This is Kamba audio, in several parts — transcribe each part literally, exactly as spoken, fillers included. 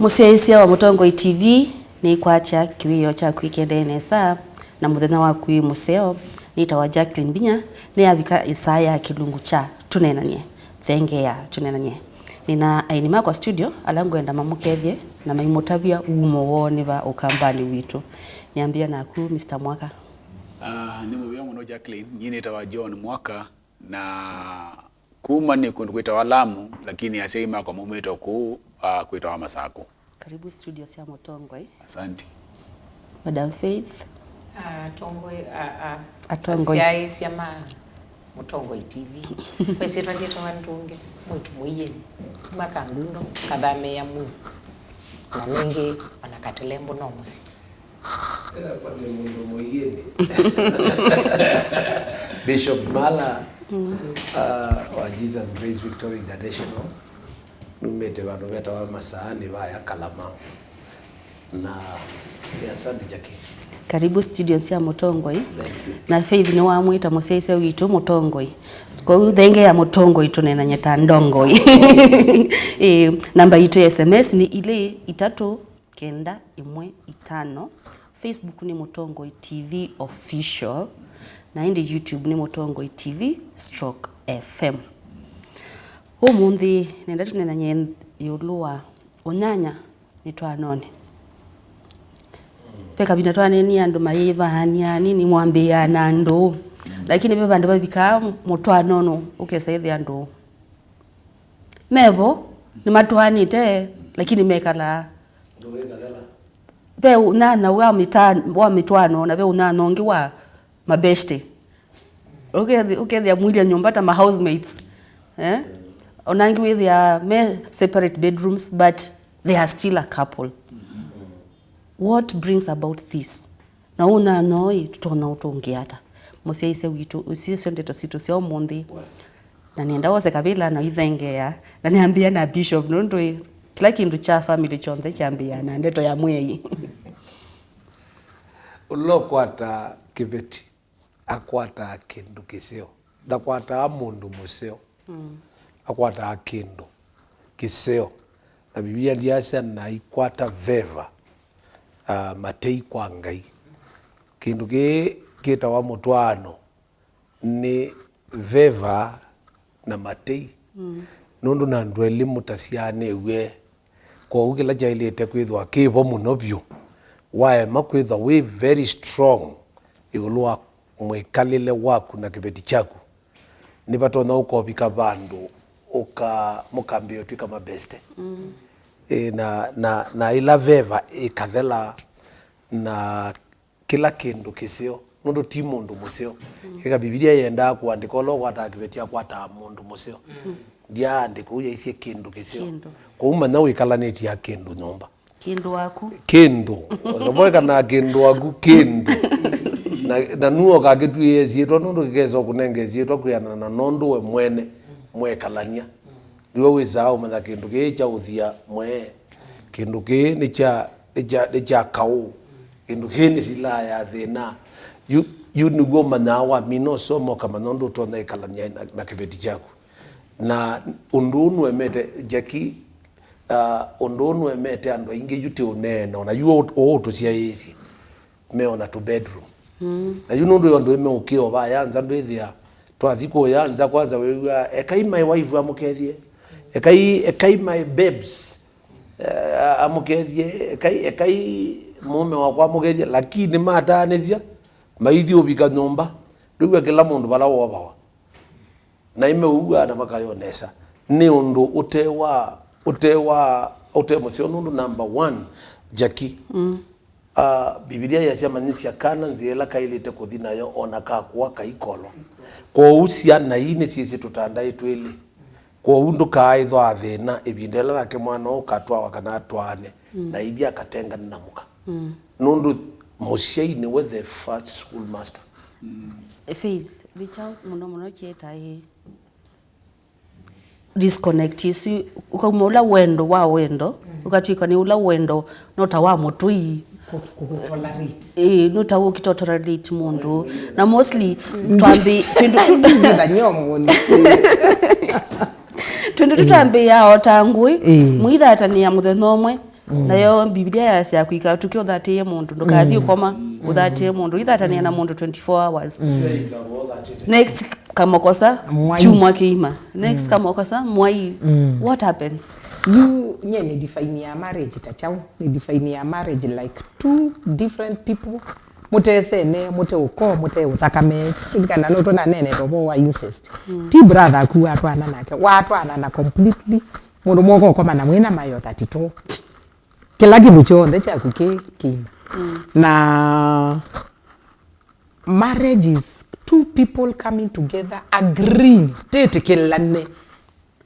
Mũsyaĩĩsya wa Mũtongoi T V, nĩkwatya kĩwĩoo kyaku kĩendee nesa, na mũthenya waku wĩ mũseo. Nĩtawa Jacqueline Mbinya, nĩyavika ĩsaa ya kĩlungu kya Tũneenany'e. Thengeea, tũneenany'e. Nĩna aini makwa studio, ala ngwenda mamũkethye na maimũtavya wumo woo nĩ va ũkambanĩ witũ. Nĩambĩa naku, Mister Mwaka. Ah, nĩ mũvea mũno, Jacqueline. Nyie nĩtawa John Mwaka, na kuma nĩ kũndũ kwĩtawa Lamu, lakini asyai makwa maumĩte kũu, ah, kwĩtawa Masakũ. Karibu studio sya Mũtongoi. Asante. Madam Faith. Ah, atongoi, ah, ah, Atongoi. Asyaĩĩsya ma Mũtongoi T V. Kwĩsĩtwa ndĩtawa Ndunge, mwĩtu mũieni, kuma Kangundo, kathamĩĩa Mwĩĩ. Na nĩngĩ ona Katelembo no mũsyĩ. Ĩla kwa nĩ mũndũ mũieni. Bishop Mala, uh, wa Jesus Grace Victory International. Numĩte vandũ vetawa Masaani vaya Kalama. Na nĩ asante, Jackie. Karibu studio sya Mũtongoi. Thank you. Na Faith nĩwamwĩta mũsyaĩĩsya witũ Mũtongoi. Kwoou thengeea Mũtongoi tũneenany'e ta ndongoi. Ĩĩ, namba itũ ya S M S nĩ ilĩ itatũ kenda ĩmwe itano. Facebook nĩ Mũtongoi T V Official, na ĩndĩ YouTube nĩ Mũtongoi T V stroke F M. Ũmũnthĩ nenda tũneenany'e ĩũlũ wa ũnyanya mĩtwaanonĩ. Ve kavinda twaneenie andũ mayĩvaany'a nini, mwambĩĩaa na andũ, lakini ve vandũ vavikaa mũtwaanonĩ ũkesa ĩthĩa andũ mevo nĩmatwaanĩte, lakini mekalaa. Ve ũnyanya wa mĩta-, wa mĩtwaano, na ve ũnyanya ũngĩ wa mabeshte. Ũkethi-, ũkethĩa mwilya nyũmba ta ma housemates. Eh? Ona angĩ wĩthĩa me separate bedrooms, but they are still a couple. What brings about this? Na ũnyanya ũyũ tũtonya ũtũngĩa ata? Mũsyaĩĩsya witũ, isu syo ndeto sitũ sya ũmũnthĩ. Na nĩenda wose kavĩla na ithengeea, na nĩambĩa na Bishop, nũndũ ĩ, kĩla kĩndũ kya family kyonthe kyambĩĩaa na ndeto ya Mwĩai. Ũla ũkwataa kĩveti akwataa kĩndũ kĩseo. Ndakwataa mũndũ mũseo. Mm. Akwataa kĩndũ kĩseo. Na Biblia ndiasya naikwata veva, ah, matei kwa Ngai. Kĩndũ kĩĩ kĩtawa mũtwaano nĩ veva na matei. Mm. Nũndũ na andũ elĩ mũtasyaanĩw'e. Kwoou kĩla kyaĩlĩte kwĩthwa kĩ vo mũno vyũ, waema kwĩthwa wĩ very strong ĩũlũ wa mwĩkalĩle waku na kĩveti kyaku, nĩvatonya ũkovika vandũ ũka-, mũkambĩĩa ũtw'ĩka mabeste. Mm. Ĩ, na, na, na ĩla veva ĩkathela na kĩla kĩndũ kĩseo, nũndũ ti mũndũ mũseo. Mm. Eka Bibilia yendaa kũandĩka ũla ũkwataa kĩveti akwataa mũndũ mũseo. Mm. Ndyaandĩka ũu, yaisye kĩndũ kĩseo. Kĩndũ. Kwoou manya wĩkalanĩtye kĩndũ nyũmba. Kĩndũ waku. Kĩndũ. Ũkavoekana kĩndũ waku, kĩndũ. Na, na nuo ũkakĩtw'ĩe syĩtwa, nũndũ kĩkesa ũkũnenge syĩtwa kwĩanana na nũndũ we mwene mwekalany'a. Nĩw'o wĩsaa ũmanya kĩndũ kĩĩ kya ũthia mwee. Kĩndũ kĩĩ nĩ kya, nĩ kya, nĩ kya kaũ. Kĩndũ kĩĩ nĩ silaa ya thĩna. Yu, yu nĩw'o ũmanyaa wamina ũsoma ũkamanya ũndũ ũtonya ĩkalany'a na, na kĩveti kyaku. Na ũndũ ũũ nũemete, Jackie, ah, ũndũ ũũ nũemete andũ aingĩ yu ti ũneena, ona yu ũũ, ũũ ũtũsyaĩĩsye, meona tũ bedroom. Mm. Na yu nũndũ andũ meũkĩo vaya nza ndwĩthĩa, twathi kũya nza kwanza wĩw'a, "Ekai my wife amũkethye, ekai, ekai my babes, eh, amũkethye, ekai, ekai mũũme wakwa amũkethye," lakini mataanĩsya, maithi ũvika nyũmba, ndwĩw'a kĩla mũndũ vala wovawa. Na imeũw'a na makayonesa. Nĩ ũndũ ũte wa, ũte wa, ũte mũseo nũndũ number one, Jackie. Mm. Ah, Bibilia yasya, "Manyĩsya kana nzĩa ĩla kaĩlĩte kũthi nayo, o na kakũa kaikolwa." Kwoou syana ii nĩsyĩsĩ tũtandaĩ twĩlĩ. Kwoou ndũkaaĩthwa athĩna ĩvinda ĩla nake mwana ũũ ũkatwawa kana atwaane, mm, na ithi akatengane na mũka. Mm. Nũndũ mũsyai nĩwe the first school master. Faith, reach out mũno mũno kĩetaĩ disconnect ĩsu, ũkauma ũla wendo wa wendo, mm, ũkatw'ĩka nĩ ũla wendo no ta wa mũtũi. Kũ-, kũtolerate. Ĩĩ, no ta ũkĩtolerate mũndũ. Na mostly, mm, twambi-, twĩndũ tu-, Ndithany'o mũndũ. Twĩndũ tu twambĩĩaa o ta ngũĩ, mm, mũithatanĩa mũthenya ũmwe, Nayo Biblia yasya kwika ũtukĩ ũthatĩĩe mũndũ, ndũkathi ũkoma ũthatĩĩe mũndũ. Ithatanĩa na mũndũ twenty-four hours. Next, kamokosa, Mwai. Kyumwa kĩima. Next, kamokosa, mwai. What happens? Yu nye nĩ define ya marriage ta kyaũ? Nĩ define ya marriage like two different people mũtesene, mũte ũko, mũte ũthakame. Kana no tũnanene ũvoo wa incest. Ti brother aku watwana nake, watwana na completely mũndũ mwoka ũkomana mwĩna mayo thirty-two. Kĩla kĩndũ kyonthe kyaku kĩ kĩima. Na marriage is two people coming together, agreeing, tĩtĩkĩlane,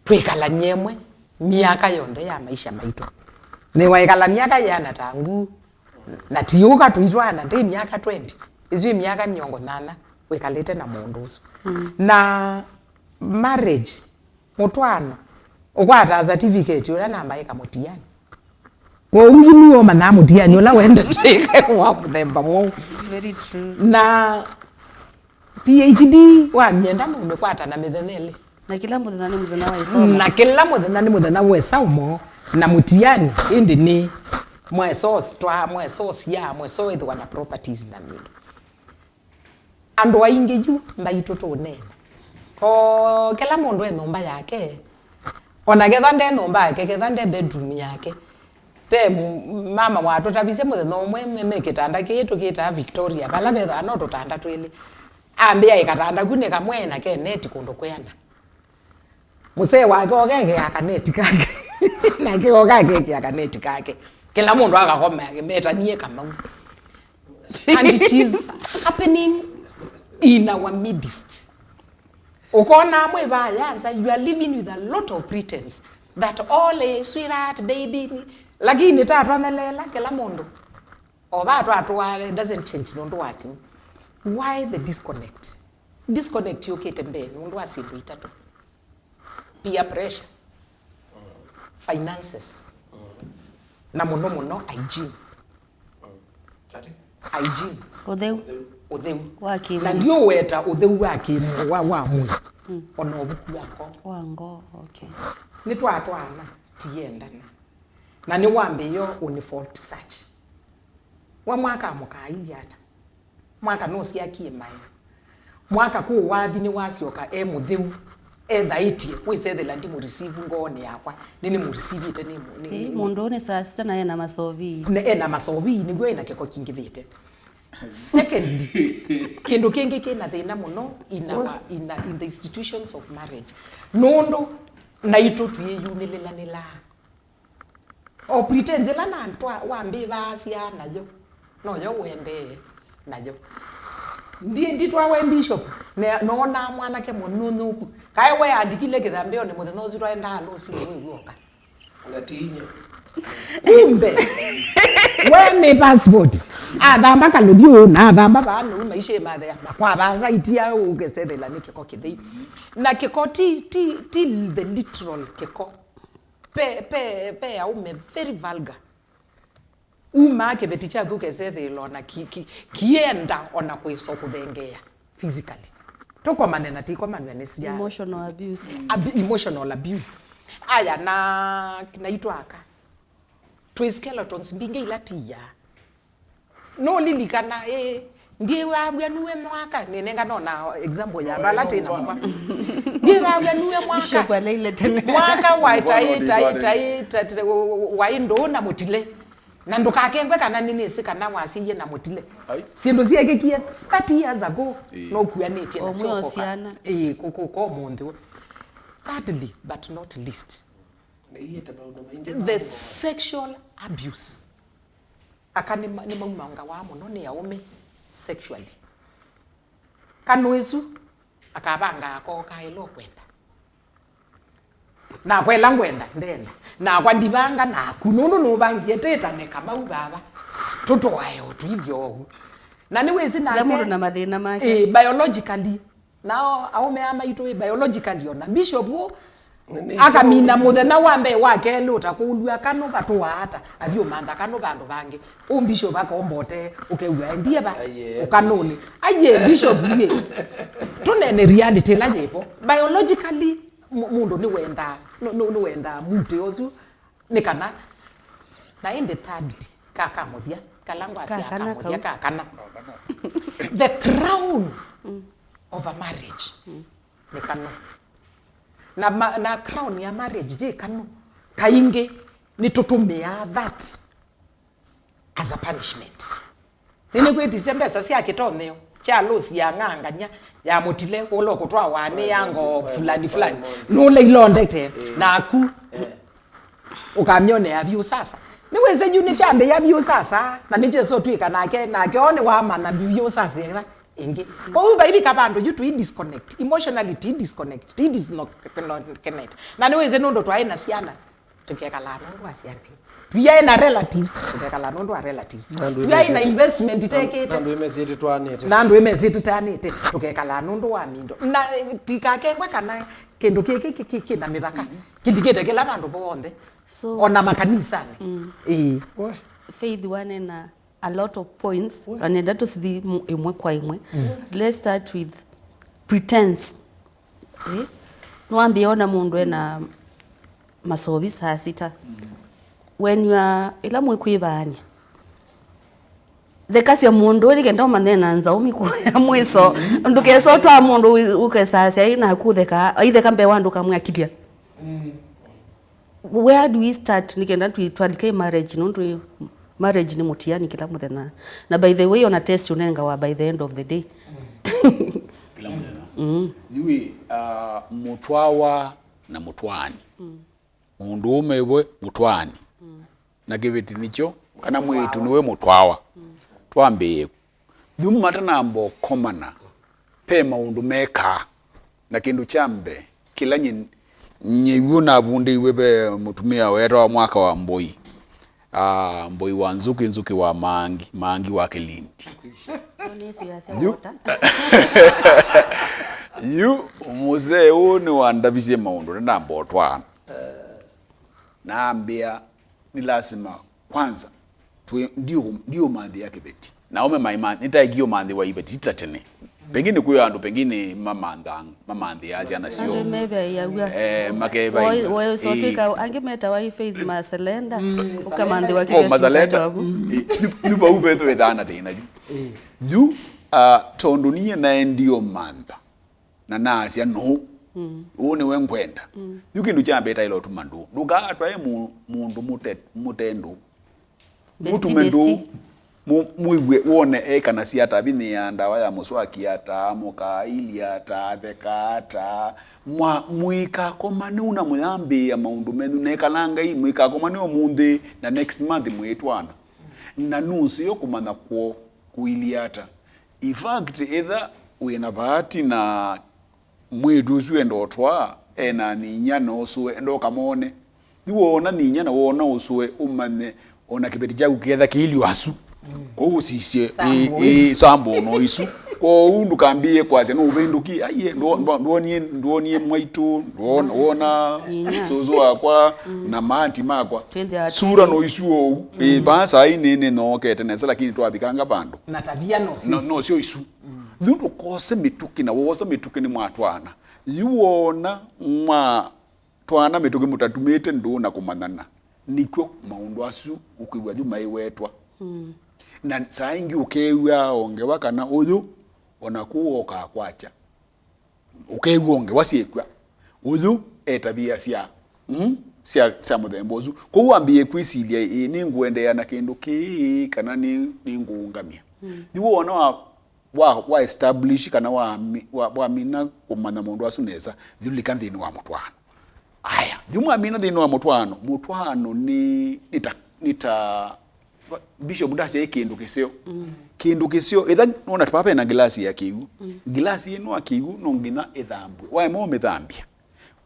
twĩkalany'e ĩmwe myaka yonthe ya maisha maitũ. Nĩwaĩkala myaka yĩana ta nguu, na ti ũka tũitwaana ndĩ myaka twenty, ĩsu ĩ myaka mĩongo nyanya wĩkalĩte na mũndũ ũsu. Na marriage, mũtwaano, ũkwataa certificate ũla namba ĩka mũtiani. Kwoou yu nĩwe ũmanyaa mũtiani ũla wendete wa mũthemba mwaũ. Very true. Na P H D wamyenda mũmĩkwata na mĩthenya ĩlĩ. Na kĩla mũthenya nĩ mũthenya wa ĩsomo. Na kĩla mũthenya nĩ mũthenya wa ĩsomo, na mũtiani, ĩndĩ nĩ mweso twa, mweso sya, mweso ĩthĩwa na properties na mĩndũ. Andũ aingĩ yu mbaitũ tũũneena. O kĩla mũndũ e nyũmba yake, o na ketha nde nyũmba yake, ketha nde bedroom yake. Ve m-, mama watũtavisye mũthenya ũmwe me, me kĩtanda kĩĩ tũkĩtaa Victoria, vala vethaa no tũtanda twĩlĩ. Ambĩa ĩ katanda ku nĩ kamwe na ke neti kũndũ kwĩana. Mũsee wake oka ekea kaneti kake. Nake oka akekea kaneti kake. Kĩla mũndũ akakoma akĩmetanie Kamau. And it is happening in our midst. Ũkona amwe vaya nza, you are living with a lot of pretense that all, eh, sweetheart, baby, lakini tatwamelela kĩla mũndũ. O va twatwaa, it doesn't change nũndũ wa kĩu. Why the disconnect? Disconnect yũkĩte mbee nũndũ wa syĩndũ itatũ. Peer pressure, finances, na mũno mũno hygiene. Ati? Hygiene. Ũtheu. Ũtheu. Wa kĩmwĩĩ. Na ndiũweta ũtheu wa kĩmwĩĩ wa, wa mwĩĩ. Ona ũvuku wa ngoo. Wa ngoo, okay. Nĩtwatwaana, tiyendana. Na nĩwambĩĩo ũni fault search. We mwaka mũkaailye ata? Mwaka nũsyakie maĩ. Mwaka kũ wathi nĩwasyoka e mũtheu, ethaĩtye, wĩsethela ndimũreceive ngoonĩ yakwa, nĩnĩmũreceivĩte nĩ, nĩ, Ĩĩ, nĩ mũndũ ũũ nĩ saa sita na ena masovii. Na ena masovii, nĩw'o ena kĩko kingĩvĩte. Secondly, kĩndũ kĩngĩ kĩna thĩna mũno in our, in, in the institutions of marriage. Nũndũ naitũ twĩyumĩlĩlanĩlaa. O pretense ĩla na twa-, wambĩvaasya nayo, noyo ũendee nayo. Ndi, nditwawe bishop, ne-, noonaa mwanake mũnyũnyũku. Kaĩ we alikile kĩthambĩonĩ mũthenya ũsu twaendaa lũsinĩ wĩw'oka. Na ti inya. Kumbe, we nĩ passport. Athamba kalũthi ũũ, na athamba vaa nũu maisha mathea. Makwavaa saitia ũkesethela nĩ kĩko kĩthei. Na kĩko ti, ti, ti the literal kĩko. Pe, pe, pe aume very vulgar. Umaa kĩveti kyaku ũkesethĩĩla ona ki, ki, kienda ona kwĩsa kũthengeea physically. Tũkomane na tikomanw'a nĩ sya Emotional abuse. Ab-, emotional abuse. Aya na, na itwaka. Twĩ skeletons mbingĩ ila tiyaa. Nũlilikana, ĩ, ndiĩvaw'a nuwe mwaka, nĩnenga nona example ya andũ ala twĩ na mũka. Ndiĩvaw'a nuwe mwaka. Bishop aleile tene. Mwaka wa taĩ, taĩ, taĩ, ta-, ta-, wa ĩndũũ na mũtile. Na ndũkakengwe kana nĩnĩsĩ kana wasyaie na mũtile. Ai. Syĩndũ syeekĩkie thirty years ago, ĩĩ, no kuanĩtye na Omwe syokoka. Osiana. Ĩĩ, kũ-, kũ-, kwa ũmũnthĩ ũũ. Thirdly, but not least, nĩiĩte maũndũ maingĩ the ma sexual abuse. Aka nĩ ma-, nĩmaumangawa mũno nĩ aũme sexually. Kanũ ĩsu akavangaa koo kaĩla ũkwenda. Nakwa ĩla ngwenda, ndenda. Nakwa ndivanga naku, nũndũ nũvangie tĩtane Kamau vava. Tũtwae o tũithyo ũu. Na nĩwĩsĩ nake, kĩla mũndũ na mathĩna make. Ĩĩ, biologically, nao aũme aa maitũ, ĩ, biologically ona bishop ũũ akamina mũthenya wa mbee, wa kelĩ ũtakũlw'a kanũ vatũaa ata, athi ũmantha kanũ vandũ vangĩ. Ũũ bishop akombote, ũkew'a endie va, aiye, ũkanũnĩ. Aiye, bishop, ĩ. Tũnene reality ĩla yĩvo. Biologically, mu-, mũndũ nĩwendaa, nũ-, nũ-, nĩwendaa mũtĩ ũsu. Nĩ kana, Na ĩndĩ thirdly, ka ka mũthya, kala ngwasya ka mũthya, ka kana. The crown of a marriage nĩ kanũ. Na, ma, na crown ya marriage yĩ kanũ, kaingĩ nĩtũtũmĩaa that as a punishment. Nĩnĩkwĩtisye mbesa sya kĩtonyeo kya losi ya ng'angany'a ya mũtile ũla ũkũtwawa nĩ ya ngoo fulani fulani, nũla ilondete naku ũkamyonea vyũ sasa. Nĩwĩsĩ yu nĩkyambĩĩa vyũ sasa, na nĩkyesa ũtw'ĩka nake, nake oo nĩwamanya vyũ sasa ĩla ĩngĩ. Kwoou vaivika vandũ yu tũi disconnect emotionally, ti disconnect, ti disconnect. Na nĩwĩsĩ nũndũ twaĩ na syana, tũkekalaa nũndũ wa syana. Tũyaĩ na relatives, tũkekalaa nũndũ wa relatives. Tũyaĩ na investment itekĩte, na andũ ĩmesĩtĩtanĩte, tũkekalaa nũndũ wa mindo. Na eh, tikakengwe kana kĩndũ kĩkĩ kĩ- kĩ- kĩna mĩvaka, kĩndikĩte kĩla vandũ vonthe. So ona makanisanĩ. Ĩĩ. Faith wanena a lot of points, na nenda tũsithi mu- ĩmwe kwa ĩmwe. Let's start with pretense. Eh? Nĩwambĩĩa ona mũndũ ena masovi saa sita. When you are, ĩla mwĩkwĩvaany'a, thekasya mũndũ ũyũ nĩkenda ũmanye na nzaũ mĩkũya mwĩso. Ndũkesa ũtwaa mũndũ ũi- ũkesasya ĩ naku ũthekaa, aitheka mbee wa andũ ũkamwĩa kilia. Where do we start? Nĩkenda twi- twalike marriage, nũndũ marriage nĩ mũtiani kĩla mũthenya. Na by the way, ona test ũnengawa by the end of the day. Kĩla mũthenya. Yu ĩ, ah, mũtwawa na mũtwaani. Mũndũũme we mũtwaani. Na kĩveti nĩkyo, kana mwĩĩtu nĩwe mũtwawa. Twambĩĩe Yu matanamba ũkomana, ve maũndũ mekaa. Na kĩndũ kya mbee, kĩla nyie, nyie yu navundĩiwe ve mũtumĩa weetawa Mwaka wa Mbũi. Ah, Mbũi wa Nzũkĩ, Nzũkĩ wa Maangi, Maangi wa Kĩlindi. Yu, yu mũsee ũũ nĩwandavisye maũndũ nĩnamba ũtwaana. Naambĩa, nĩ lasima kwanza twi- ndiũ- ndiũmanthĩa kĩveti. Na aũme maima- nĩtaĩkie ũmanthĩwa iveti ta tene. Pengine kwĩ andũ pengine mamantha- mamanthĩaa syana syoo. Andũ mevaĩaw'a. Eh, makevaĩwa. Woi- woyũsa ũtwĩka angĩ metawa i Faith maselenda, ũkamanthĩwa kĩveti. Oh, maselenda. Ĩ, yu- yu vau vetũ ĩthaa na thĩna yu. Yu, ah, tondũ niĩ naendie ũmantha na naasya nũũ. Ũũ nĩwe ngwenda. Yu kĩndũ kya mbee taĩla ũtuma ndũũ. Ndũkaatwae mũ- mũndũ mũte- mũte ndũũ. Mũtume ndũũ. Mũ- mũiw'e wone ekanasya ata, avinĩaa ndawa ya mũswaki ata, amũkaa ilya ata, athekaa ata. Mwa- mũikakomane ũna mũyambĩĩa maũndũ menyu, nekalaa Ngai, mũikakomane ũmũnthĩ na next month mwĩtwaana. Na nũseo kũmanya kwoo kũilyĩ ata. In fact, ĩtha wĩ na vaati na mwĩĩtu ũsu enda ũtwaa, e na nyinya na ũsũe, enda ũkamone. Yu woona nyinya na woona ũsũe, ũmanye o na kĩveti kyaku kĩketha kĩilyo asu. Kwoou ũsisye, ĩ, ĩ, sambo no isu. Kwoou ndũkambĩĩe kwasya nũvĩndũkie, aiye, ndwo- ndwo- ndwonie ndwonie mwaitũ, ndwona- wona sũsũ wakwa na maanti makwa. Sura no isu ũu. Ĩ, vaa saa ii nĩ- nĩnookete nesa, lakini twavikanga vandũ. Na tabia no no- sisi. Nosyo isu. Yu ndũkose mĩtũkĩ, na woosa mĩtũkĩ nĩmwatwaana. Yu woona mwatwaana mĩtũkĩ mũtatumĩte ndũũ na kũmanyana, nĩkw'o maũndũ asu ũkwĩw'a yu maiwetwa. Na saa ingĩ ũkeew'a o ngewa kana ũyũ o naku wokaa kwakya. Ũkeew'a o ngewa syĩkw'a. Ũyũ e tavia sya, mm, sya, sya mũthemba ũsu. Kwoou wambĩĩe kwĩsilya, "Ĩ, nĩngũendeea na kĩndũ kĩĩ kana nĩ- nĩngũũngamya?" Yu woona wa- wa- wa establish kana wa- wa- wamina kũmanya mũndũ asu nesa, yu lika nthĩnĩ wa mũtwaano. Aya, yu mwamina nthĩnĩ wa mũtwaano, mũtwaano nĩ- nĩ ta- nĩ ta Bishop ndasya ĩ kĩndũ kĩseo. Kĩndũ kĩseo, ĩtha nona vava hena ngilasi ya kĩw'ũ. Ngilasi ĩno ya kĩw'ũ no nginya ĩthambwe. Waema ũmĩthambya,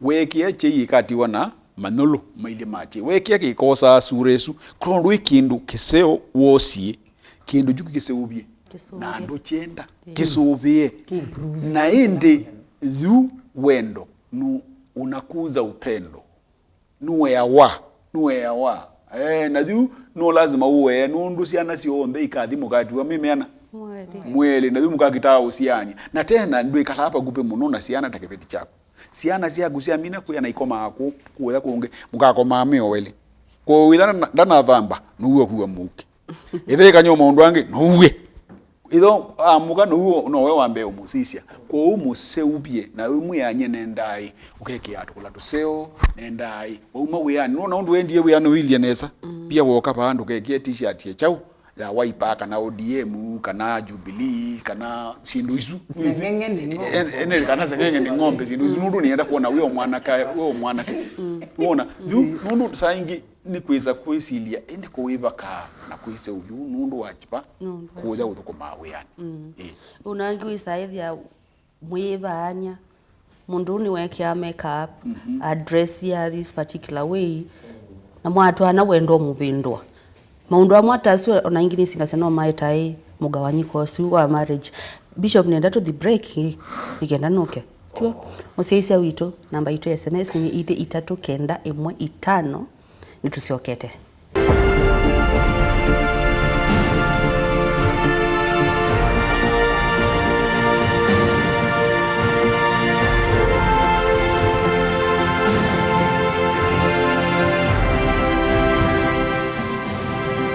weekĩa kyei ĩkatiwa na manyũlũ mailye ma kyei. Weekĩa kĩkosaa sura ĩsu. Kũlondũ ĩ kĩndũ kĩseo wosie, kĩndũ kyu kĩseũvye. Na andũ kyenda kĩsũvĩe. Na ĩndĩ yu wendo nũ- unakuza upendo. Nũeawa, nũeawa. Eh, na yu no lazima ũee, nũndũ syana syonthe ikathi mũkatiwa mĩmeana. Mwĩlĩ. Mwĩlĩ, na yu mũkakitaa ũsiany'a. Na tena, ndwĩkalaa vakuvĩ mũno na syana ta kĩveti kyaku. Syana syaku syamina kwĩa na ikomaa kũ- kũya kũngĩ, mũkakomaa mwĩ o elĩ. Kwoou ĩtha ndana-, ndanathamba, nũu ũkua mũuke. Ĩtha ĩkanywa maũndũ angĩ, nũue. Ĩtha amũka, nũu nowe wambe ũmũsisya. Kwoou mũseũvye, na wĩmwĩany'e nendaĩ, ũkekĩaa tũkũla tũseo, nendaĩ. Wauma wĩanĩ, nũona ũndũ wendie wĩanĩ ũilye nesa. Pia woka vaa ndũkekĩe t-shirt ya kyaũ, ya Wiper, kana O D M, kana Jubilee, kana syĩndũ isu. Seng'eng'e nĩ ng'ombe. En-, ene, kana seng'eng'e nĩ ng'ombe, syĩndũ isu. Nũndũ nĩenda kuona wĩ o mwanake, wĩ o mwanake. Wona? Yu, nũndũ saa ingĩ nĩ kwĩsa kwĩsilya, ĩndĩ kũwĩvakaa na kwĩseũvya nũndũ wa kĩva. Nũndũ wa kũya ũthũkũmaa wĩanĩ. Ĩĩ. Ũnangĩ wĩsa ĩthĩa mwĩvaany'a, mũndũ ũũ nĩweekĩaa makeup, address ya this particular way, na mwatwaana wendo ũmũvĩndũa. Maũndũ amwe ta asu, ona ingĩ nĩsinasya no maetae mũgawanyĩko ũsu wa marriage. Bishop, nenda tũthi break, ĩ, nĩ kenda nũke. Tiw'o? Mũsyaĩĩsya witũ, namba itũ ya S M S nĩ ilĩ itatũ kenda ĩmwe itano. Nĩtũsyokete.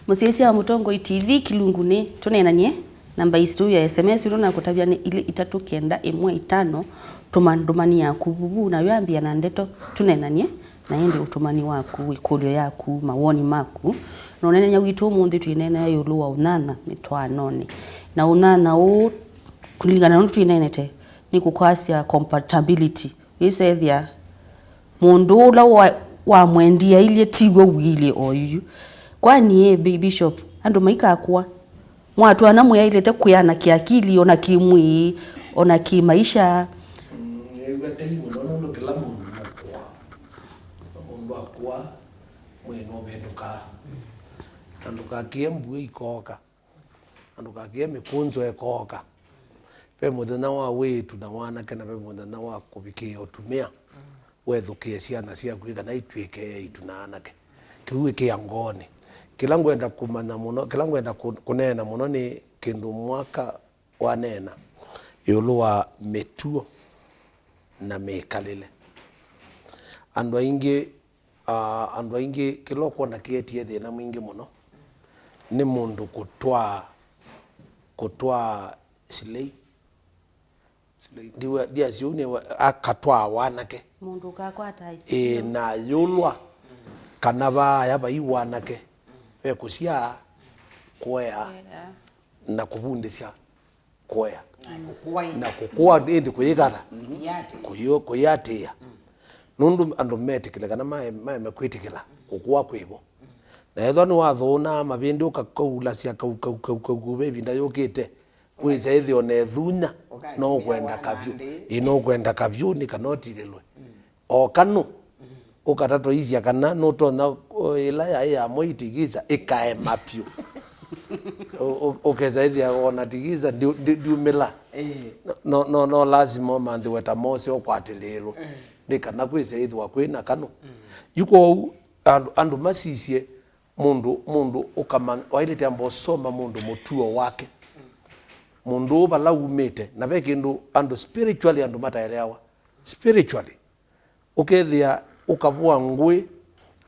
Mũsyaĩĩsya wa Mũtongoi T V kĩlungunĩ, tũneenany'e. Namba itũ ya S M S ĩla nakũtavya nĩ ilĩ itatũ kenda ĩmwe itano. Tũma ndũmani yaku vuvu, na yambĩĩa na ndeto, tũneenany'e. Na ĩndĩ ũtũmani waku, ĩkũlyo yaku, mawoni maku, na ũneenany'a witũ ũmũnthĩ twĩneenea ĩũlũ wa ũnyanya mĩtwaanonĩ. Na ũnyanya ũũ, kũlingana na ũndũ twĩneenete, nĩ kũkwasya compatibility. Wĩsethĩa mũndũ ũla wa-, wamwendie ailyĩ tiw'o ũilyĩ o yuyu. Kwani ĩ, Bi-, Bishop, andũ maikakũa? Mwatwaana mwĩaĩlĩte kwĩana kĩakili, ona kĩmwĩĩ, ona kĩmaisha. Mm, nĩw'a tei mũno nũndũ kĩla mũndũ nũkũa. Na mũndũ akũa, mwĩĩ nũvĩndũkaa. Na ndũkakĩe mbua ikooka. Na ndũkakĩe mĩkũnzũ ĩkooka. Ve mũthenya wa wĩĩtu na wanake, na ve mũthenya wa kũvikĩĩa ũtumĩa. Wethũkĩe syana syaku kana itw'ĩke eĩtu na anake. Kĩu wĩkĩa ngoonĩ. Kĩla ngwenda kũmanya mũno, kĩla ngwenda kũ-, kũneena mũno nĩ kĩndũ mwaka waneena ĩũlũ wa mĩtuo na mĩkalĩle. Andũ aingĩ, ah, andũ aingĩ kĩla ũkwona kĩetie thĩna mwingĩ mũno nĩ mũndũ kũtwaa, kũtwaa silei. Ndiwa, ndiasya ũu nĩ wa-, akatwaa wanake. Mũndũ ũkakwata ĩĩ, na ayũlwa kana vaaya vai wanake, ve kũsyaa, kũea, na kũvundĩsya kũea. Na kũkũa ĩndĩ kũyĩkata, kũyĩ-, kũyĩatĩĩa. Nũndũ andũ metĩkĩle kana mae-, maeme kwĩtĩkĩla kũkũa kwĩvo. Na ethwa nĩwathũũnaa mavĩndĩ ũkakaulasya kau, kau, kau, kau, kau, ve ĩvinda yũkĩte, wĩsa ĩthĩo na ĩthunya, no ũkwenda kavyũ. Ĩ, no ũkwenda kavyũ nĩ kana ũtilĩlwe. O kanũ, ũkatatũisya kana nũtonya, o, ĩla yaĩ ya mwaitigiza ĩkaema vyũ. Ũ-, ũ-, ũkesa ĩthĩa ona tigiza ndi-, ndi-, ndiumĩla. No, no, no lasima ũmanthĩwe ta Mose ũkwatĩlĩĩlwe. Nĩ kana kwĩsa ĩthĩwa kwĩ na kanũ. Yu kwoou andũ, andũ masisye mũndũ, mũndũ ũkamanya, waĩlĩte amba ũsoma mũndũ mũtuo wake. Mũndũ ũũ vala umĩte, na ve kĩndũ andũ spiritually andũ mataeleawa. Spiritually, ũkethĩa ũkavũa ngũĩ,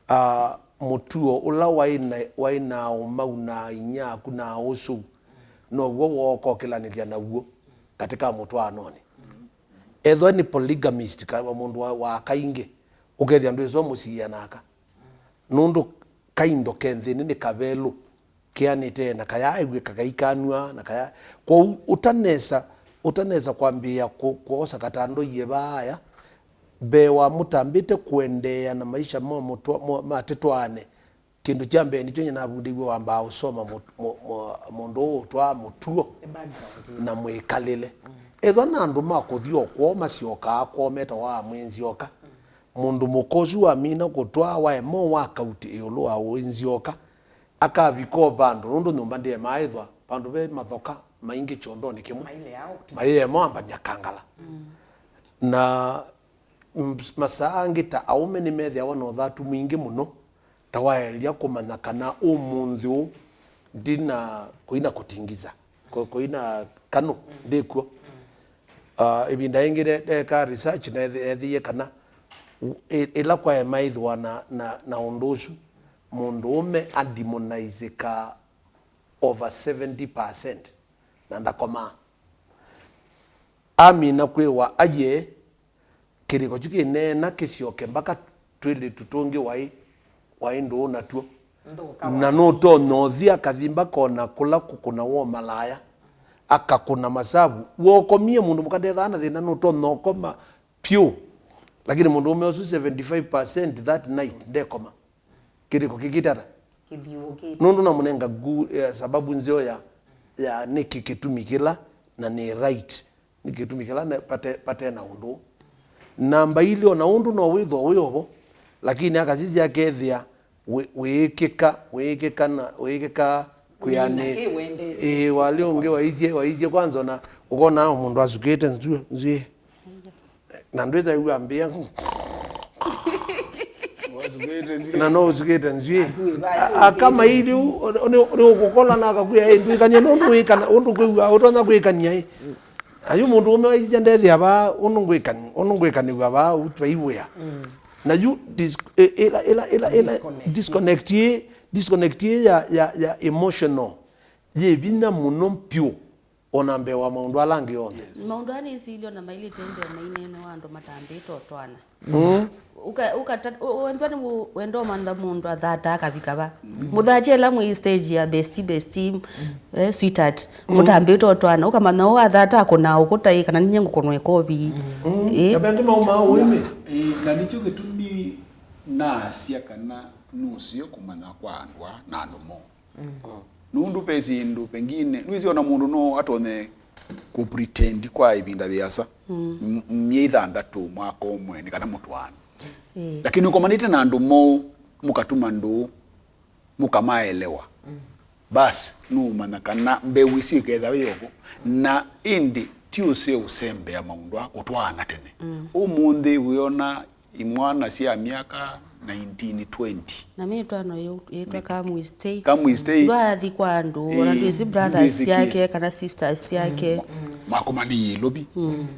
ah, mũtuo ũla waĩ na, waĩ na ũmau na inyia aku na ũsũu, now'o wooka ũkĩlanĩlya naw'o katĩ ka mũtwaanonĩ. Ethwa nĩ polygamist, ka-, mũndũ wa, wa aka ingĩ, ũkethĩa ndwĩsĩ ũmũsiĩa na aka. Nũndũ kaindo ke nthĩnĩ nĩ kavelũ, keanĩte na kayaaĩw'ĩka kaikanw'a na kaya. Kwoou ũtanesa, ũtanesa kwambĩĩa kũ-, kwosa katando iĩ vaaya, mbee wa mũtambĩte kũendeea na maisha ma mũtwa-, mo-, ma tĩtwaane, kĩndũ kya mbee nĩkyo nyie navundĩiw'e wambaa ũsoma mũ-, mũ-, mũ-, mũndũ ũũ ũtwaa mũtuo na mwĩkalĩle. Ethwa na andũ ma kũthi o kwoo masyokaa kwoo metawa amwĩ nzyoka. Mũndũ mũka ũsu wamina kũtwaa waema wa kauti ĩũlũ wa ũĩ nzyoka, akavika o vandũ, nũndũ nyũmba ndĩemaa ĩthwa, vandũ ve mathoka maingĩ kyondonĩ kĩmwe, mayĩema wambany'a kangala. Na mm, masaa angĩ ta aũme nĩmethĩawa na ũthatu mwingĩ mũno, ta waelya kũmanya kana ũmũnthĩ ũũ ndina, kũina kũtingiza, kũ-, kũina kanũ, ndĩkw'o. Ah, ĩvinda yĩngĩ ne-, neekaa research, neethĩie kana ĩ-, ĩla kwaema ĩthĩwa na, na, na ũndũ ũsu, mũndũũme ademonizekaa over seventy percent na ndakomaa. Amina kwĩwa aye, kĩlĩko kyu kĩneena kĩsyoke mbaka twĩlĩtu tũngĩ waĩ, waĩ ndũũ natw'o. Na nũtonya ũthi akathi mbaka ona kũla kũkũna wo malaya, akakũna masavu. Wokomie mũndũ mũka ndethaa na thĩna, nũtonya ũkoma pyũ. Lakini mũndũũme ũsu seventy-five percent that night ndekoma. Kĩlĩko kĩkĩte ata? Kĩthiũũkĩte. Nũndũ namũnenga ngu, eh, sababu nzeo ya, ya nĩkĩ kĩtumi kĩla, na nĩ right, nĩ kĩtumi kĩla ne-, pate, pate na ũndũ. Namba ilĩ, ona ũndũ no wĩthwa wĩ ovo, lakini akasisya akethĩa wĩ-, wĩĩkĩka, wĩĩkĩka na, wĩĩkĩka kwĩanĩ. Ĩĩ, walĩ ũngĩ waisye, waisye kwanza ona ũkona mũndũ asukĩte nzw'ĩ, nzw'ĩ. Na ndwĩsa ĩw'a mbĩa. Na no ũsukĩte nzw'ĩ. Akama iliu, nĩ ũkũkola na akakwĩa, "Ĩ, ndwĩkanie nũndũ wĩkana, ũndũ kwĩw'a, ũtonya kwĩkania, ĩ." Ayu mũndũ ũme waisya ndethĩa vaa, ũndũ ngwĩkani-, ũndũ ngwĩkanĩw'a vaa, ũu twaiwĩa. Na yu dis-, ĩ-, ĩla, ĩla, ĩla, ĩla, disconnect. Disconnect ĩ, disconnect ĩ ya, ya, ya emotional. Yĩ vinya mũno pyũ. Ona mbee wa maũndũ ala angĩ onthe. Maũndũ aa nĩ isilyo na mailĩte mbee maineenewa andũ matambĩte ũtwaana. Mm. Ũka-, ũkata-, ũ-, wethwa nĩ wenda ũmantha mũndũ athataa akavika va. Mũthatye ĩla mwĩ stage ya bestie, bestie, eh, sweetheart. Mũtambĩte ũtwaana. Ũkamanya ũũ athataa akũnaa ũkũta ĩ, kana ninyie ngũkũnwa ĩkovi. Mm. Ĩ. Na vengĩ maumaa ũĩmĩ. Ĩ, na nĩkyo kĩtumi naasya kana nũseo kũmanya kwa andũ aa na andũ moo. Nũndũ ve syĩndũ pengine, nĩwĩsĩ ona mũndũ no atonye kũ pretend kwa ĩvinda yĩasa, m-, myei thanthatũ, mwaka ũmwe, nĩ kana mũtwaane. Ĩĩ. Lakini ũkomanĩte na andũ moou, mũkatuma ndũũ, mũkamaelewa. Basi, nũũmanya kana mbeũ ĩsu ĩketha yĩ ovo. Na ĩndĩ ti ũseo ũsembea maũndũ aa kũtwaana tene. Ũmũnthĩ wĩona imwana sya myaka nineteen, twenty. Na mĩtwaano yu yĩtwa Kamwistei. Kamwistei. Ndwathi kwa andũ, ona ndwĩsĩ brothers syake kana sisters syake. Makomanĩie ĩlovi.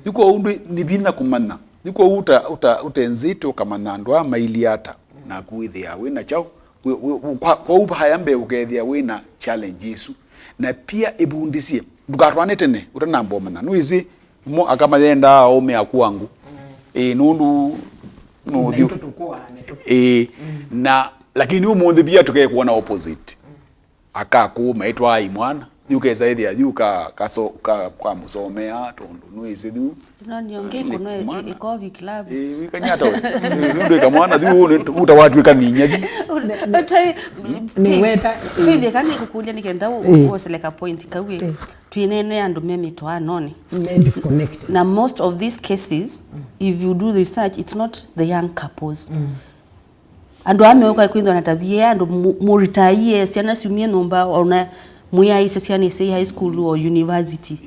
Yu kwoou ndwĩ, nĩ vinya kũmanya. Yu kwoou ũta, ũta, ũtenzĩte ũkamanya andũ aa mailyĩ ata, naku wĩthĩaa wĩ na kyaũ. Wĩ, wĩ, wĩ, kwa, kwoou vaya mbee ũkethĩa wĩ na challenge ĩsu. Na pia ĩvundĩsye, ndũkatwaane tene ũtanamba ũmanya. Nĩwĩsĩ, mo aka mayendaa aũme aku wangu. Ĩĩ, nũndũ nũthiũ. Ĩĩ, na, lakini ũmũnthĩ pia tũkekwona opposite. Aka akũũ maitwaa imwana, yu kesa ĩthĩa, yu ka, kaso-, ka, kwa mũsomea, tondũ nĩwĩsĩ yu. Nonio ngĩ kũno ĩkovi club. Ĩĩ, wĩkany'a ata we? Nũndũ ĩkamwana yu, ũta watw'ĩka ninya yu. Ũtai, nĩweta, Faith, ĩĩ. Kana nĩkũkũlya nĩkenda ũ-, ũ-, ũseleka point kau ĩ. Ĩĩ. Twĩnene andũ me mĩtwaanonĩ. Me disconnected. Na most of these cases, if you do research, it's not the young couples. Andũ aa meũka kwĩthwa na tavia, andũ mu-, mũritaie syana syumie nyũmba, ona mwĩaĩsya syana isei high school or university.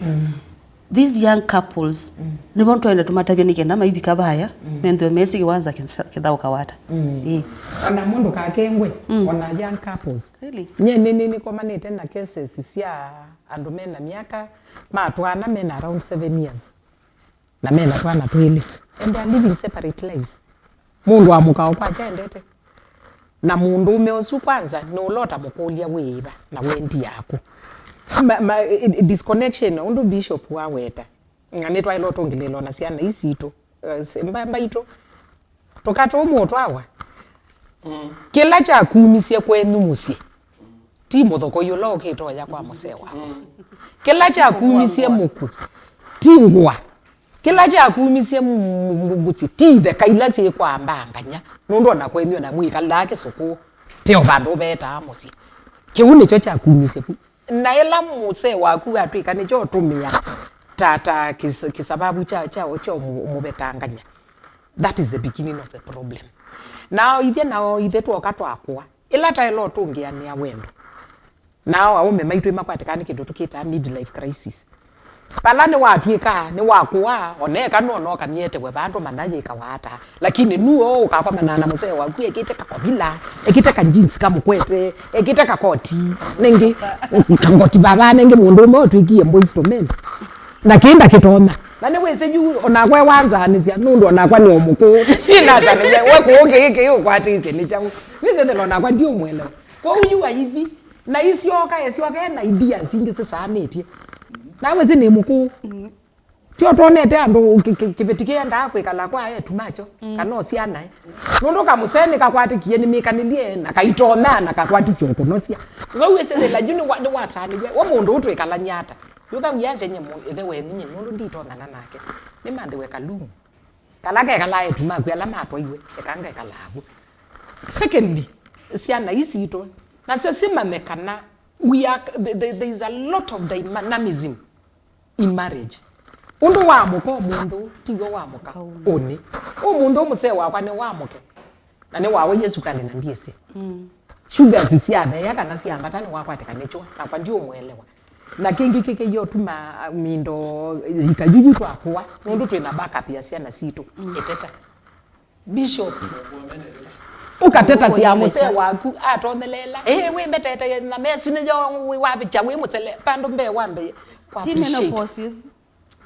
These young couples, nĩvo twenda tũmatavya nĩ kenda maivika vaya, methĩwe mesĩ kĩwanza kĩsa-, kĩthaũka wata. Ĩĩ. Ona mũndũ kakengwe, ona young couples. Really? Nye nĩ, nĩ, nĩkomanĩte na cases sya andũ mena myaka, matwaana mena around seven years. Na mena twana twĩlĩ. And they are living separate lives. Mũndũ wa mũka ũkwakya endete. Na mũndũũme ũsu kwanza, nĩ ũla ũtamũkũlya wĩĩva na wendi yaku. Ma, ma, i, i, disconnection, ũndũ Bishop waweta. Na nĩtwaĩle ũtũngĩlĩĩlwa na syana ii sitũ. Eh, si-, mba-, mbaitũ. Tũkatũmwa ũtwawa. Kĩla kyakumisye kwenyu mũsyĩ, ti mũthokoi ũla ũkĩte ũya kwa mũsee waku. Kĩla kyakumisye mũkw'ũ, ti ngũa. Kĩla kyakumisye mu-, mu-, mu-, mũsyĩ, ti itheka ila syĩ kwa mbanganya. Nũndũ ona kwenyu ona mwĩkalaa kĩsũkũ, ve o vandũ ũvetaa mũsyĩ. Kĩu nĩkyo kyakumisye ku. Na ĩla mũsee waku atw'ĩka nĩkyo ũtũmĩa ta, ta kĩs-, kĩsavavu kya, kya, kya ũmũ-, ũmũvetangany'a, that is the beginning of the problem. Nao ithe, nao ithe twoka twakũa, ĩla taĩla ũtũngĩanĩa wendo. Nao aũme maitũ makwatĩkaa nĩ kĩndũ tũkĩtaa midlife crisis. Vala nĩwatw'ĩka, nĩwakũa, oneka nona ũkamyetewe vandũ mana yĩkawa ata. Lakini nuo ũkakomana na mũsee waku ekĩte kakovila, ekĩte ka jeans kamũkwete, ekĩte kakoti, nengĩ kangoti vava, nengĩ mũndũũme ũtw'ĩkie boys to men. Na kĩnda kĩtonya. Na nĩwĩsĩ yu onakwa wanzaanĩsya, nũndũ onakwa nĩ o mũkũũ. Nĩnazanĩsya, we kũũ kĩĩ kĩĩ ũkwatĩĩsye nĩ kyaũ? Wĩsĩ thĩlo nakwa ndiũmwelewa. Kwoou yu aithi, na isyoka, esyoka ena ideas ingĩ sisaanĩtye. Nawe si nĩ mũkũũ. Tyo twonete andũ kĩ-, kĩ-, kĩveti kĩendaa kwĩkala kwa etu makyo, kana o syanae. Nũndũ kamũsee nĩkakwatĩkie nĩmĩkanĩlye na kaitonya na kakwatisye ũkũnosya. So wĩsĩ thĩla yu nĩwa-, nĩwasaanĩw'e. We mũndũ ũũ twĩkalany'a ata? Yũka wiasya nye mũ-, ĩthe wenyu nye, nũndũ nditonyana nake. Nĩmanthĩwe kalumu. Kala kekalaa etu maku ala matwaiwe, eka ngekala avo. Secondly, syana ii sitũ, nasyo simanye kana we are, the, the, there is a lot of dynamism in marriage. Ũndũ wamũka ũmũnthĩ, tiw'o wamũka ũnĩ. Ũmũnthĩ mũsee wakwa nĩ wamũke. Na nĩwawaie sukali na ndiĩsĩ. Sugars syatheea kana syambata nĩwakwatĩka nĩ kyũa, nakwa ndiũmũelewa. Na kĩngĩ kĩkĩie ũtuma mindo ikayuyu twakũa, nũndũ twĩ na backup ya syana sitũ. Ĩteta. Bishop. Ũkateta sya mũsee waku, atonyeleela. Ĩĩ, wĩmbetete na mesinĩ yo wĩ wavĩkya wĩ mũsele, pandũ mbee wambe kwa appreciate.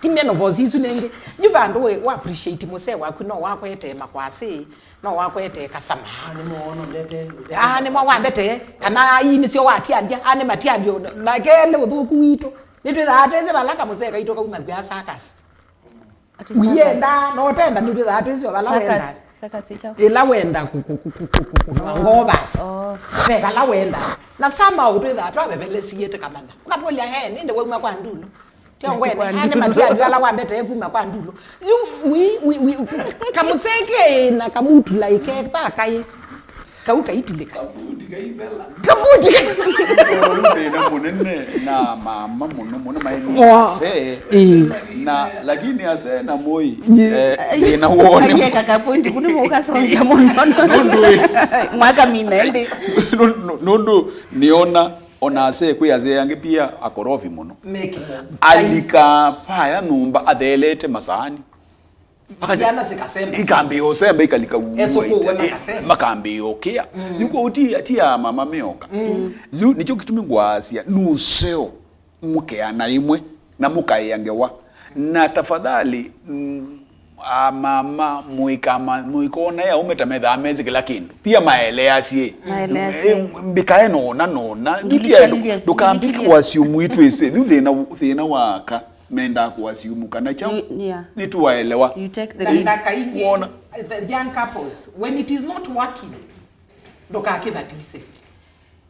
Ti menopause isu nĩngĩ. Yu vandũ wĩ, wa appreciate mũsee waku, no wakwetee makwasĩ, no wakwetee kasama. Ah, nĩmo wona ndete. Ah, nĩmo wambetee, kana ii nĩsyo watiandya, ah, nĩ matiandyo, na kelĩ ũthũku witũ. Nĩtwĩthaa twĩsĩ vala kamũsee kaitũ kauma kwĩa circus. Ati circus. Ũyenda, no ũtenda, nĩtwĩthaa twĩsĩ o vala wenda. Circus, circus ĩ kyaũ? Ĩla wenda kũ-, kũ-, kũnwa ngovas. Oh. Ve vala wenda. Na sama ũtwĩthaa twavevelesie tũkamanya. Ũkatũlya, "He, nĩndĩ wauma kwa ndulu." Tyo ngwene, ane matiandyo ala wambetee kuma kwa ndulu. Yu, wi, wi, wi, kamũseke na kamutu like, pakaĩ. Kau kaitilĩka. Kabuti kaivela. Kabuti. Thĩna mũnene na mama mũno mũno maĩ asee. Ĩĩ. Na lakini asee na moi, eh, thĩna wone. Aiye kaka point kuni mũkasonja mũno. Nũndũ ĩ. Mwaka mina ndi. Nũ-, nũ-, nũndũ nĩona ona asee kwĩ asee angĩ pia akorofi mũno. Meke. Alika paya nyũmba athelete masaani. Syana sikasemba. Ikambĩĩa ũsemba, ikalika uu. Esũkũũwe makasema. Makambĩĩa ũkĩa. Yu kwoou ti, ti ya mama meoka. Yu nĩkyo kĩtumi ngwasya nũseo mũkeana ĩmwe na mũkaĩa ngewa. Na tafadhali, mm, a mama mũikama-, mũikona ya aume ta methaa mesĩ kĩla kĩndũ. Pia maeleasye. Maeleasye. Eh, mbikae nona nona. Ngilikalilye. Ndũkambike ngilikalilye. Wasyu mwitwĩsĩ. Yu thĩna, thĩna waka. Mendaa kũassume kana kyaũ. You, yeah. Nĩtũwaelewa. You take the lead. Na kaingĩ, wona, the young couples, when it is not working, ndũkakĩvatise.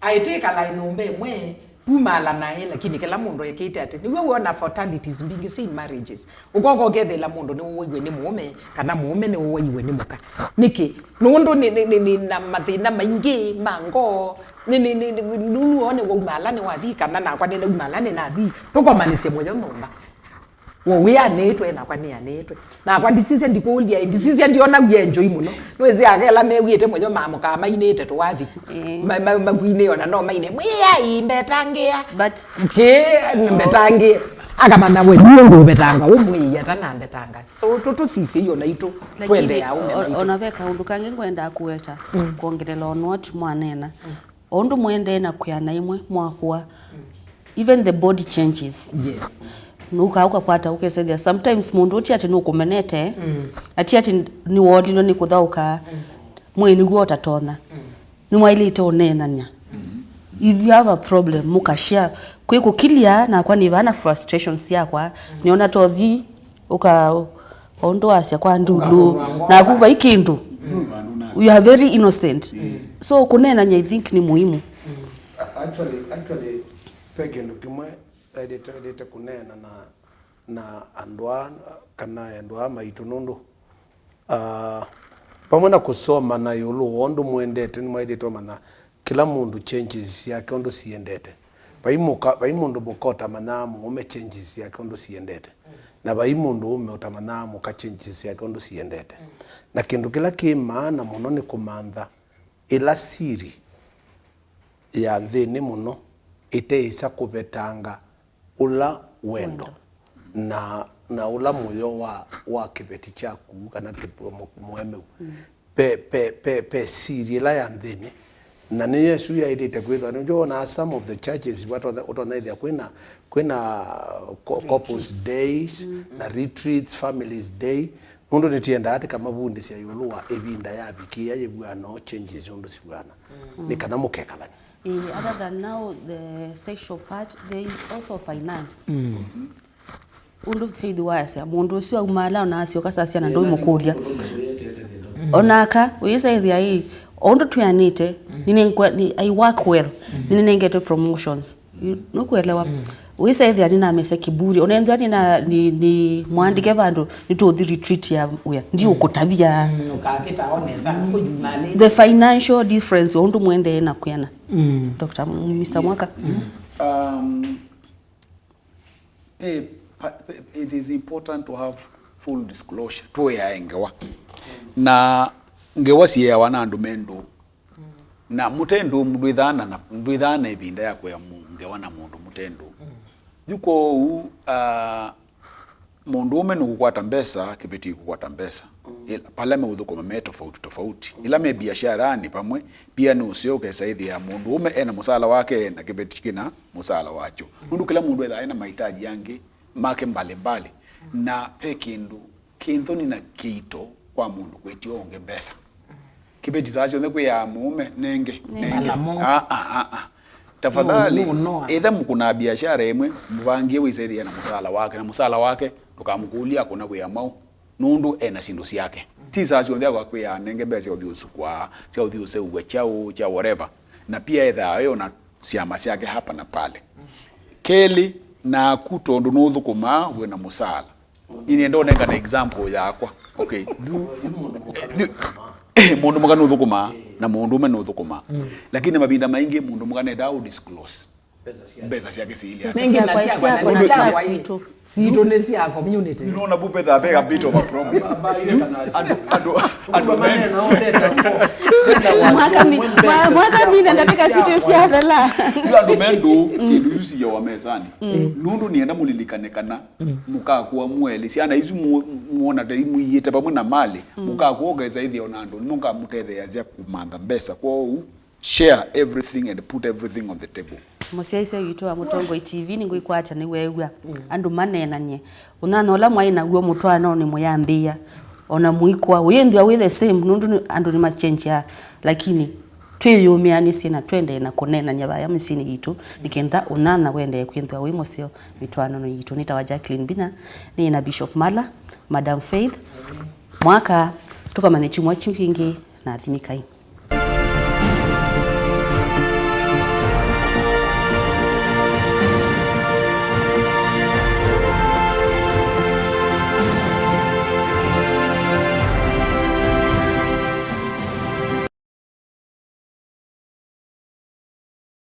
Aĩtĩkala nyũmba ĩmwe, tumaala naĩ, lakini kĩla mũndũ ekĩte atĩ. Nĩw'o wĩona fatalities mbingĩ syĩ in marriages. Ũkoka ũkethĩla mũndũ nĩwũwaiwe nĩ mũũme, kana mũũme nĩwũwaiwe nĩ mũka. Nĩkĩ? Nũndũ nĩ, nĩ, nĩ, nĩ na mathĩna maingĩ ma ngoo. Nĩ, nĩ, nĩ, nĩ, nũnũ one wauma ala nĩwathi, kana nakwa nĩnauma ala nĩnathi. Tũkomanĩsye mũyo nyũmba. Wo wĩanĩtwe, nakwa nĩanĩtwe. Nakwa ndisisya ndikũlya, ndisisya ndiona wia enjoy mũno. Nĩwĩsĩ akela mewĩte mũyo mamũkaa mainĩte tũwathi ku. Eh. Ma, ma, makwinĩ ona no maine, "Mwĩai, mbetangĩa." But kĩ, mbetangĩa. Akamanya we, niĩ ngũvetanga, ũmwĩia atanambetanga. So, tũ, tũsisye iyo naitũ, lakini twendeea ũme o-, maitũ. Ona ve kaũndũ kangĩ ngwendaa kũweta, mm, kwongelela on what mwanena. Mm. O ũndũ mũendee na kwĩana ĩmwe, mwakũa. Mm. Even the body changes. Yes. Nũkaa ũkakwata ũkesethĩa. Sometimes mũndũ ũti atĩ nũkũmenete, mm, ati atĩ nĩwoolilwe nĩ kũthaũka, mm, mwĩĩ nĩguo ũtatonya. Mm. Nĩmwaĩlĩte ũneenany'a. Mm. If you have a problem, mũkashare. Kwĩ kũkilia, nakwa nĩ vana frustrations syakwa. Mm. Nĩona tothi, ũka, o ũndũ wasya kwa ndulu, naku vai kĩndũ. Mm. You are very innocent. Mm. So, kũneenany'a, I think, nĩ muhimu. Mm. A-, actually, actually, ve kĩndũ kĩmwe endete, endete kũneena na, na andũ aa, kana endwa aa maitũ nũndũ, ah, vamwe na kũsomana ĩũlũ wa ũndũ mũendete, nĩmwaĩlĩte ũmanya kĩla mũndũ changes syake ũndũ siendete. Vai mũka, vai mũndũ mũka ũtamanyaa mũũme changes syake ũndũ siendete. Na vai mũndũ ũme ũtamanyaa mũka changes syake ũndũ siendete. Na kĩndũ kĩla kĩ maana mũno nĩ kũmantha ĩla siri ya nthĩnĩ mũno ĩteĩsa kũvetanga ũla wendo, wendo, na, na ũla mũyo wa, wa kĩveti kyaku kana kĩ-, mũ-, mũemeu. Mm. Pe, pe, pe, pe siri ĩla ya nthĩnĩ. Na nĩ Yesũ yaĩlĩte kwĩthwa. Nĩw'o wonaa some of the churches, watonya, ũtonya ĩthĩa kwĩna, kwĩna co-, couples days, mm, na retreats, families day. Nũndũ nĩtĩendaa tĩkamavundĩsya ĩũlũ wa ĩvinda yavikĩĩa yĩvw'aa no changes ũndũ sivw'ana, nĩ kana mũkekalany'a. Eh, other than now the sexual part, there is also finance. Ũndũ Faith wasya, mũndũ ũsu aumaala ona asyoka sasya na ndũimũkũlya. Onaka ũyĩsaĩthĩa ĩ, o ũndũ twĩanĩte, nĩnengwa- nĩ- I work well, nĩnengetwe promotions. You- nũkuelewa? Ũyĩsaĩthĩa nĩnamese kiburi, onenthwa nĩna- nĩ- nĩ mwandĩke vandũ nĩtũthi retreat ya wĩa, ndiũkũtavya. The financial difference, o ũndũ mwendee na kwĩana. Doctor M- Mister Mwaka. Um, Pe- pa- pe- it is important to have full disclosure, tũĩae ngewa. Na ngewa siĩawa na andũ me ndũũ. Na mũte ndũũ ndwĩthaa na- ndwĩthaa na ĩvinda ya kũĩa mu- ngewa na mũndũ mũte ndũũ. Yu kwoou, ah, mũndũũme nũkũkwata mbesa, kĩveti kũkwata mbesa. Ĩla- pala meũthũkũma me tofauti tofauti. Ĩla me biasharanĩ pamwe, pia nũseo ũkesa ĩthĩa mũndũũme ena mũsala wake na kĩveti kĩna mũsala wakyo. Nũndũ kĩla mũndũ ethaa ena mahitaji angĩ make mbalimbali, na pe kĩndũ kĩ nthoni na kĩito kwa mũndũ kwĩtya ũngĩ mbesa. Kĩveti saa syonthe kwĩaa mũũme, "Nenge, nenge." Ah, ah, ah, ah. Tafadhali, ĩtha mũkũnaa biashara ĩmwe, mũvangie wĩsa ĩthĩa na mũsala wake, na mũsala wake ndũkamũkũlye akũna wĩa mwaũ, nũndũ ena syĩndũ syake. Ti saa syonthe akwa kwĩaa, "Nenge mbesa sya ũthi ũsukwa, sya ũthi ũseũvw'a kyaũ, kya whatever." Na pia ethaa e ona syama syake hapa na pale. Kelĩ, naku tondũ nũthũkũmaa wĩna mũsala. Nĩ nĩenda ũnengane example yakwa. Okay. Yu- yu- mũndũ mũka nũthũkũmaa na mũndũũme nũthũkũmaa. Lakini mavinda maingĩ mũndũ mũka nendaa ũ disclose mbesa syake siilya. Nenge na syakwa na syakwa na syaku. Sitũ nĩ sya community. Nĩnona vu pethaa ve a bit of a problem. Andũ- andũ- andũ me- Mwaka mi- mwa- mwaka mina ndateka sitũ syathela. Yu andũ me ndũũ, syĩndũ isu siyawa mesanĩ. Nũndũ nĩenda mũlilikane kana mũkakũa mwelĩ. Syana isu mu- muona ta imũiĩte vamwe na malĩ, mũkakũa ũkesa ĩthĩa ona andũ nĩmo ngamũtetheeasya kũmantha mbesa. Kwoou, share everything and put everything on the table. Mũsyaĩĩsya witũ wa Mũtongoi T V, nĩngwĩkwatya nĩweew'a andũ maneenany'e. Ũnyanya ũla mwaĩ naw'o mũtwaanonĩ mũyambĩĩa, ona mũikũa, ũyĩnthĩwa wĩ the same, nũndũ nĩ- andũ nĩmachenjaa, lakini twĩyũmĩanĩsye na tũendee na kũneenany'a vaya mĩsyĩnĩ yitũ, nĩ kenda ũnyanya ũendee kwĩnthĩwa wĩ mũseo mĩtwaanonĩ yitũ. Nĩtawa Jacqueline Mbinya, nĩ na Bishop Mala, Madam Faith, Mwaka, tũkomane kyumwa kyu kĩngĩ na athimikai.